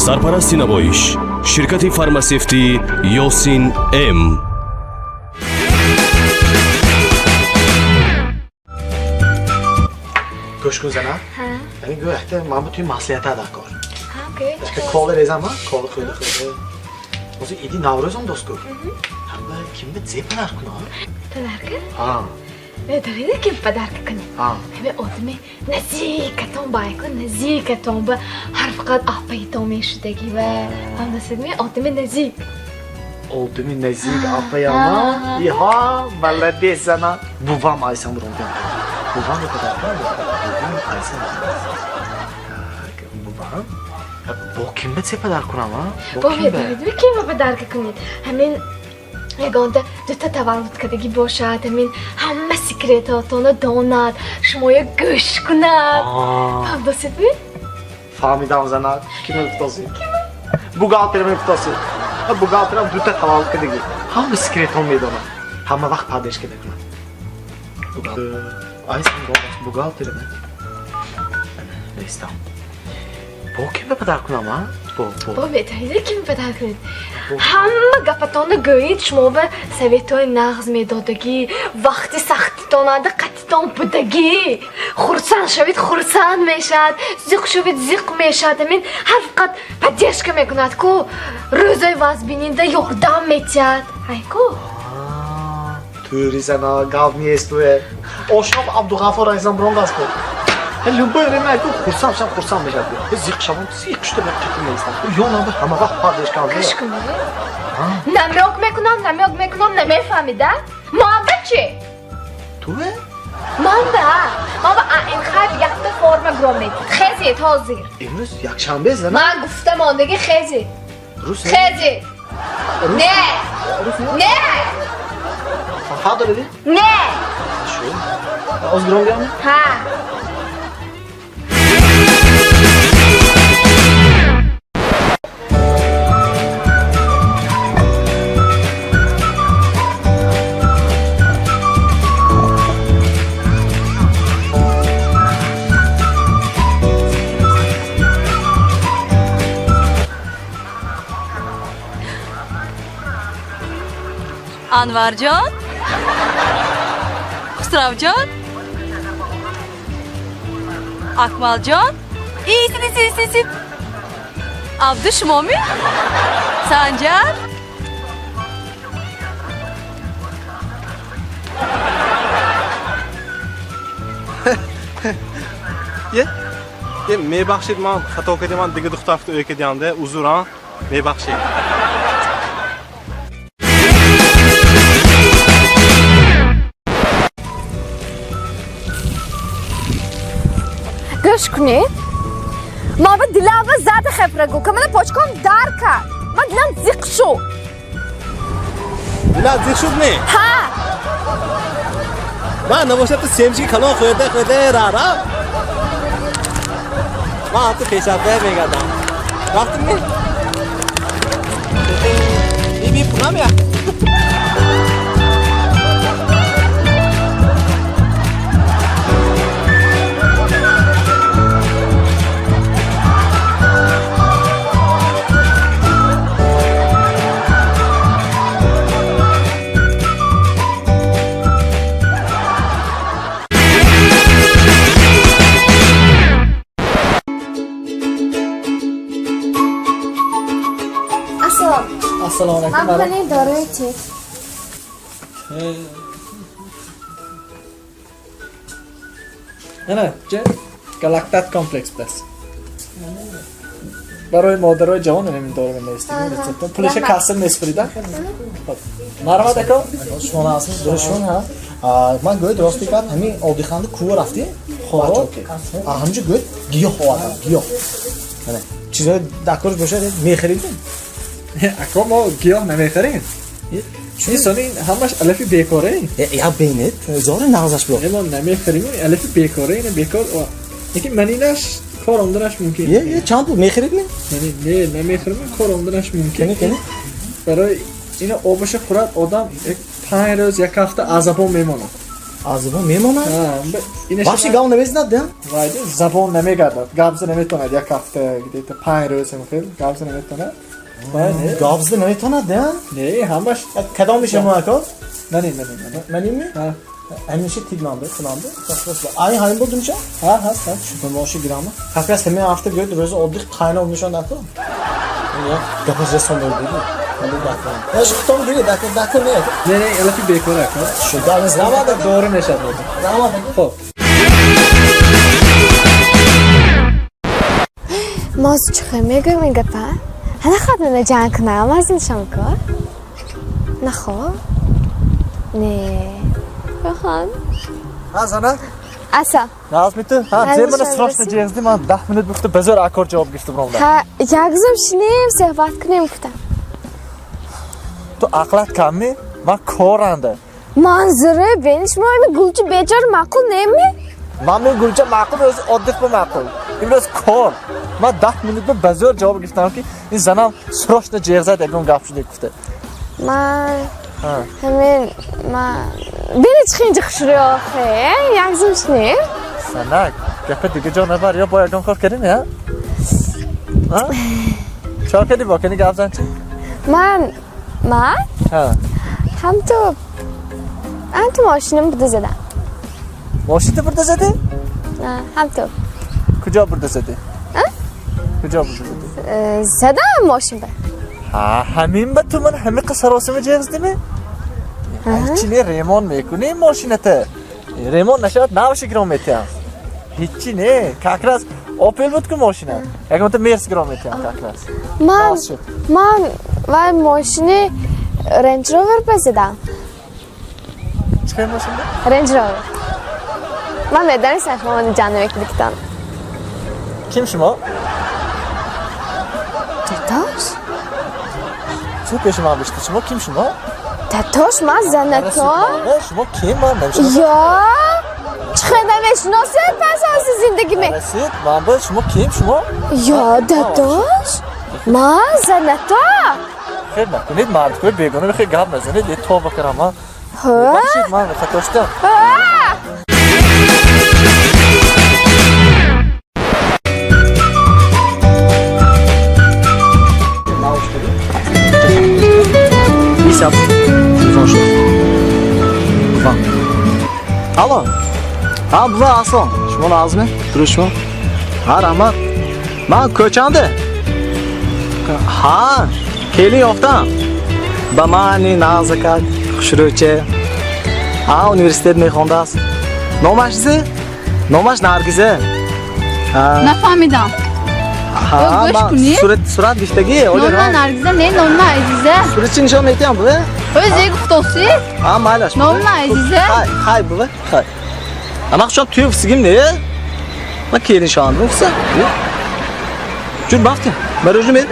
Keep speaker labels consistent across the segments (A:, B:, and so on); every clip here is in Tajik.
A: Сарпарасти намоиш ширкати фармасевтӣ Ёсин М.
B: Гӯш кун, зана. Яъне гӯ, якта ман бу туи маслиҳата дар кор. Кола резам, а? Кола хӯрда хӯрда. Ҳозир иди Наврӯзам, дост ку. Ҳама кимда зе подарка кунам?
C: Подарка?
B: Ҳа.
C: Медонед, ким подарка кунед?
B: Ҳа.
C: Ҳаме одами наздикатон байку, наздикатон ба ҳар фақат апаитон мешудагӣ ва ҳамдасидми одами наздик.
B: Одами наздик апаяма? Иҳа, молодец, зана. Бувам айсан буром биям. Бувам подарка? Бувам айсан. Бувам? Бо ким ба це подарка кунам, а?
C: Бо медонед, ким ба подарка кунед? Ҳамин ягонта дута таваллуд кардагӣ бошад, ҳамин ҳама секретотонро донад, шумоя гӯш кунад. Фаҳмдосидми?
B: Фаҳмидам, зана. Кима гуфтосӣ? Бухгалтерам гуфтосӣ. Бухгалтерам дута таваллуд кардагӣ. Ҳама секретон медонад. Ҳама вақт поддержка мекунад. Айсан бухгалтерам. Нестам. Бо ким ба подарка кунам, а?
C: Бо медонед, ким подарка кунед? Ҳама гапатонро гӯед, шумо ба советҳои нағз медодагӣ, вақти сахтитонада қатитон будагӣ. Хурсанд шавед, хурсанд мешавад, зиқ шавед, зиқ мешавад. Ҳамин ҳар фақат поддержка мекунад ку, рӯзои вазбининда ёрдам метиҳад. Ай ку?
B: Тӯри, зана, гап нест туе. Ошноқ Абдуғаффор айсан буронгас ку. Любой время айку хурсанд шам, хурсанд мешавад. Зиқ шавам, зиқ шуда ман қатӣ меистам. Ёнам ҳама вақт поддержка мекунад.
C: Гӯш кунед. Намёк мекунам, намёк мекунам, намефаҳмида? Муабба чӣ?
B: Туе?
C: Манба. Манба ин хайр якта форма гром метид. Хезед ҳозир.
B: Имрӯз якшанбе, зана.
C: Ман гуфта мондагӣ хезед.
B: Рӯз?
C: Хезед. Не. Не.
B: Фаҳм доред?
C: Не.
B: Шу. Оз гром биям?
C: Ҳа.
D: Анварҷон, Хусравҷон, Акмалҷон, исид, исид, исид, исид. Абду шумоми? Санҷар?
E: Е, е, мебахшед, ман хато кардем, ман дига духтафта ӯ кардиамда, узр, а? Мебахшед.
C: Гӯш кунед. Ман ба дилава зада хепра гӯ, ка мана почком дар кард. Ман дилам зиқ шуд.
E: Дилат зиқ шуд, не?
C: Ҳа.
E: Ман набошад ту семчики калон хӯрда хӯрда ра ра. Ман ту пешрафта мегардам. Рафтим, не? Би пулам я.
C: Ассалом.
F: Ассалому алайкум.
C: Ман бани дорои чи?
F: Ана, че? Галактат комплекс бас. Барои модарои ҷавон ҳамин дору менавистем. Рецепт. Пулиша касса меспурида. Марҳамат, ако.
B: Шумо ҳастед? Дуруст шумо, ҳа? Ман гӯед, рости гап, ҳамин одиханда кува рафтем?
F: Хоб.
B: Ҳаминҷо гӯед гиёҳ овардам, гиёҳ. Ана, чизҳои дакор бошад, мехаридем?
F: Ако, мо гиёҳ намехарем. Ин сони ҳамаш алафи бекора.
B: Я бинед, зори нағзаш биё.
F: Мо намехарем, алафи бекора, ина бекор. Лекин манинаш кор омданаш мумкин.
B: Е, е, чанд пул мехарид, не?
F: Не, не, намехарем, кор омданаш мумкин.
B: Кани, кани?
F: Барои ина обаша хӯрад одам 5 рӯз, як ҳафта азабон мемонад.
B: Аз забон мемонад? Вообще гап намезанад, да?
F: Вай, забон намегардад. Гап зада наметавонад як ҳафта, где-то 5 рӯз ҳам хел гап зада наметавонад. Вай, не.
B: Гап зада наметавонад, да?
F: Не, ҳамаш
B: кадом мешавад ака?
F: Манин, манин, манин.
B: Манин ми?
F: Ҳа.
B: Ҳамеша тигланды, хиланды. Ай, ҳамин буд меша?
F: Ҳа, ҳаст, ҳаст.
B: Шуд, моши гирама. Как раз ҳамин ҳафта гӯяд рӯзи отдых тайна нишон даку. Гапаш расон буд. Аш хутом гири, даку, даку не.
F: Не, не, элаки бекор ака.
B: Шуд, ҳамин замада
F: дору мешавад.
B: Замада.
F: Хоб.
C: Моз чӣ мегӯям ин гапа? Нахоҳад мана ҷанг кунам аз ин шомко? Нахоҳ? Не. Хоҳам.
F: Ҳа, зана?
C: Аса.
F: Назми ту? Ҳа, зе мана срочно ҷеғзди, ман 10 минут гуфта ба зӯр акор ҷавоб гирифта биромдам.
C: Ҳа, якзум шинем, суҳбат кунем гуфтам.
F: Ту ақлат камми? Ман коранда.
C: Манзура, бени шумо ими гулчи бечор маъқул неми?
F: Ман ми гулча маъқул, o'zi отдых ба маъқул. Имрӯз кор. Ман 10 минут ба зӯр ҷавоб гирифтам ки ин занам срочно ҷеғзад ягон гап шуда гуфта.
C: Ман ҳамин ман бени чӣ инҷа хушрӯ охе, якзум шинем.
F: Санак, гапа дига ҷо набар, ё бо ягон кор кардем, я? Ҳа? Чор кардӣ бо кани гап зан чи?
C: Ман ман?
F: Ҳа.
C: Ҳам ту мошинам бурда задам.
F: Мошинта бурда задӣ?
C: Ҳа, ҳам ту.
F: Куҷо бурда задӣ? Куҷо бурда задӣ?
C: Задам мошин ба.
F: Ҳа, ҳамин ба ту ман ҳамин қа саросима ҷеғздимӣ? Ҳечи не ремон мекунӣ мошината. Ремон нашавад навша гиром метиҳам. Ҳечи не, как раз Опел буд ку мошина. Ягонта Мерс гиром метиҳам как раз.
C: Ман вай мошини Range Rover ба задам.
F: Чӣ хел мошина?
C: Range Rover. Ман медонистам шумо мани ҷанг мекунед.
F: Ким шумо?
C: Дадош?
F: Чӣ пеши ман бишти? Шумо ким шумо?
C: Дадош, ман занато.
F: Шумо ким ман намешиносам?
C: Ё! Чӣ хел намешиносед пас аз зиндагӣ ме?
F: Расид, ман ба шумо ким шумо?
C: Ё, дадош, ман занато.
F: Хел накунед, мардикои бегона мехоҳед гап назанед, е тоба карам ман. Бахшид, ман хато шудам.
B: Алло. Ҳа, бува Аслон. Шумо нағзми? Дуруст шумо? Ҳа, раҳмат. Ман кӯчанда. Ҳа, келин ёфтам. Ба мани нағзакак, хушрӯча. Ҳа, университет мехондааст. Номаш зи? Номаш Наргиза.
D: Нафаҳмидам.
B: Ҳа, ман сурат гирифтагӣ.
D: Нома Наргиза не, нома Азиза.
B: Сурат чӣ нишон метиҳам, бува?
D: Ӯзе гуфтосӣ?
B: Ҳа, майлаш.
D: Нома Азиза.
B: Хай, хай, бува, хай. Ама хушам туй фисигим не? Ман келин шавандим фиса. Ҷур бафтим. Бароҷу мед?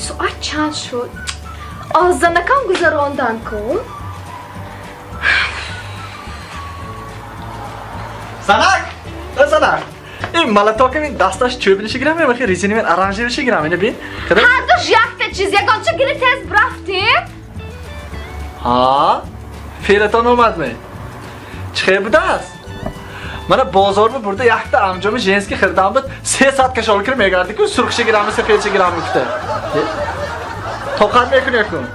C: Соат чанд шуд? Озданакам гузарондан ку?
F: Санак! Санак! Ин малатокам ин дасташ чӯбиниши гирам, ё резини мен оранжевиши гирам, ина бин.
C: Ҳардуш якта чиз, ягонча гири тез брафтӣ?
F: Ҳа? Феълатон омадме? Чӣ хел будааст? Мана бозорба бурда якта амҷоми женский хирдам буд, 3 соат кашол кир мегарди ку, сурхши гирам, сафедши гирам гуфта. Тоқат мекунӣ кун.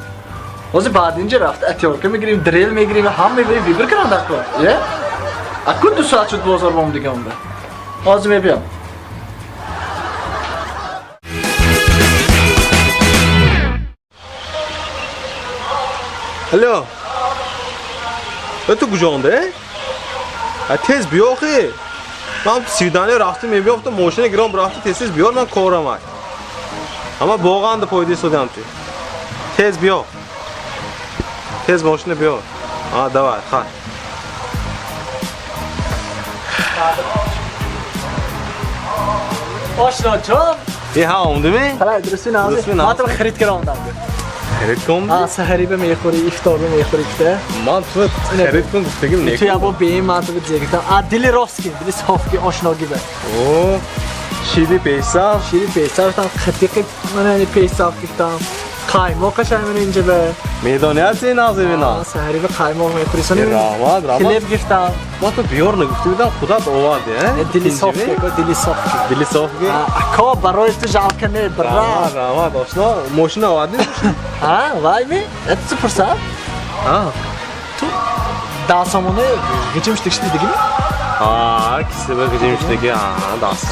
F: Ҳозир баъд инҷа рафта атёрка мегирим, дрел мегирим, ҳам мебарим, вибр кунам дар кор. Е? Аку 2 соат шуд бозор бом дига онда. Ҳозир мебиям.
E: Алло. Ту куҷонде? Тез биё охи. Ман свидание рафтам, мебиёфтам, мошина гиром рафта, тез тез биёр, ман корам ай. Ама боғанда пойда истодиам ту. Тез биё. Тез мошина биёр. А, давай, хай.
F: Ошноҷон.
E: Е, ҳа, омдими?
F: Халай, дурустми нағзи? Ман туро харид кара омдам.
E: Харид кун?
B: А, саҳарӣ ба мехӯрӣ, ифтор ба мехӯрӣ кута.
E: Ман ту харид кун гуфтагим не.
B: Ту ябо беим ман ту зегитам. А дили рост ки, дили соф ки ошногӣ ба.
E: О, шири песав.
B: Шири песав там хатиқи мана песав китам. Қаймоқ қашай мана инҷа ба.
E: Медоният сен нағзивина.
B: Саҳарӣ ба қаймоқ мехӯрӣ. Сони
E: Раҳмат, раҳмат.
B: Хлеб гирифтам.
E: Ман ту биёр нагуфта будам, худат оварди, а?
B: Дили соф ки, дили соф ки.
E: Дили соф ки.
B: Ако барои ту жалко не, брат.
E: Раҳмат, раҳмат, ошно. Мошина овардӣ?
B: Ҳа, вай ми? Это ту пурсад?
E: Ҳа.
B: Ту 10 сомона гиҷим шудагӣ дидагӣ?
E: Ҳа, кисаба гиҷим шудагӣ, ҳа, даст.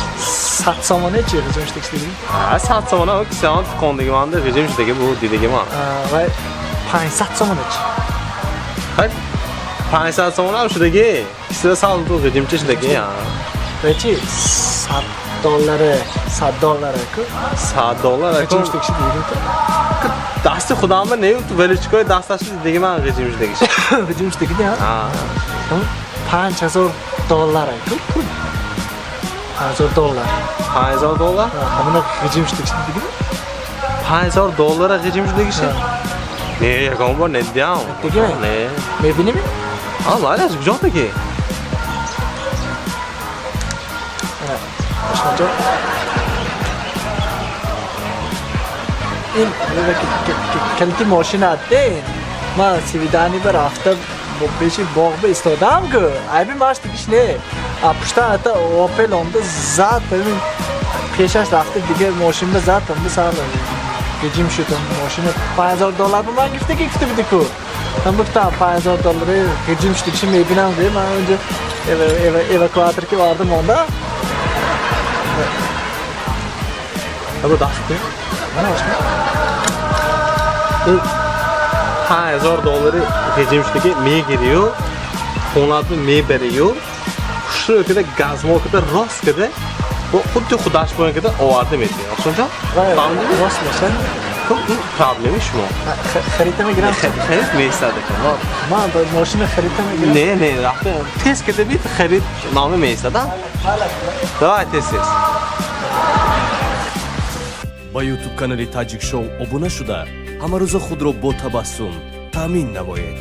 B: 100 сомона чи гиҷим шудагӣ дидагӣ?
E: Ҳа, 100 сомона кисаам тукондагӣ манда гиҷим шудагӣ бу дидагӣ ман.
B: Вай 500 сомона чи?
E: Хай, 500 сомона ҳам шудагӣ. Кисада сал ту гиҷимча шудагӣ, ҳа.
B: Вай чи? 100 доллари, 100 доллари ку?
E: 100 доллар ку?
B: Гиҷим шудагӣ дидагӣ ту?
E: Дасти худамба не, ту величкои дасташ дидагӣ ман гиҷим шудагӣ.
B: Гиҷим шудагӣ, ҳа?
E: Ҳа.
B: 5000 доллар ку пул. 5000 доллар.
E: 5000 доллар?
B: Ҳамина гиҷим шудагӣ дидагӣ?
E: 5000 доллара гиҷим шудагӣ? Не, ягон бор недиям.
B: Дидагӣ?
E: Не.
B: Мебинӣ?
E: Ҳа, майли, куҷо таки?
B: Ошноҷон. Ин калити мошина аттен. Ман свидание ба рафта пеши боғ ба истодам ку. Айби маш дигиш не. А пушта ата Опел омда зад, пешаш рафта дига мошин ба зад, омда сар гиҷим шуд мошина. 5000 доллар ба ман гирифтагӣ гуфта буди ку. Ман гуфтам 5000 доллари гиҷим шудагиши мебинам, ге ман унҷа эвакуатор ки оварда монда.
E: Або даст кун.
B: Мана ошно.
E: Ин 5000 доллари гиҷим шудагӣ мегирию, хонатро мебарию, хушрӯ кида газмол кида рост кида, бо худди худаш боян кида оварда метиҳ. Ошноҷон? Фаҳмидӣ?
B: Рост мешад?
E: Хуб, ин проблеми шумо.
B: Харида мегирам.
E: Харид меистад ака.
B: Ман ба мошина харида мегирам.
E: Не, не, рафта тез кида бит харид номи меистад, а? Давай тез тез.
A: Ба YouTube канали Таҷик Шоу обуна шуда, ҳамарӯза худро бо табассум таъмин намоед.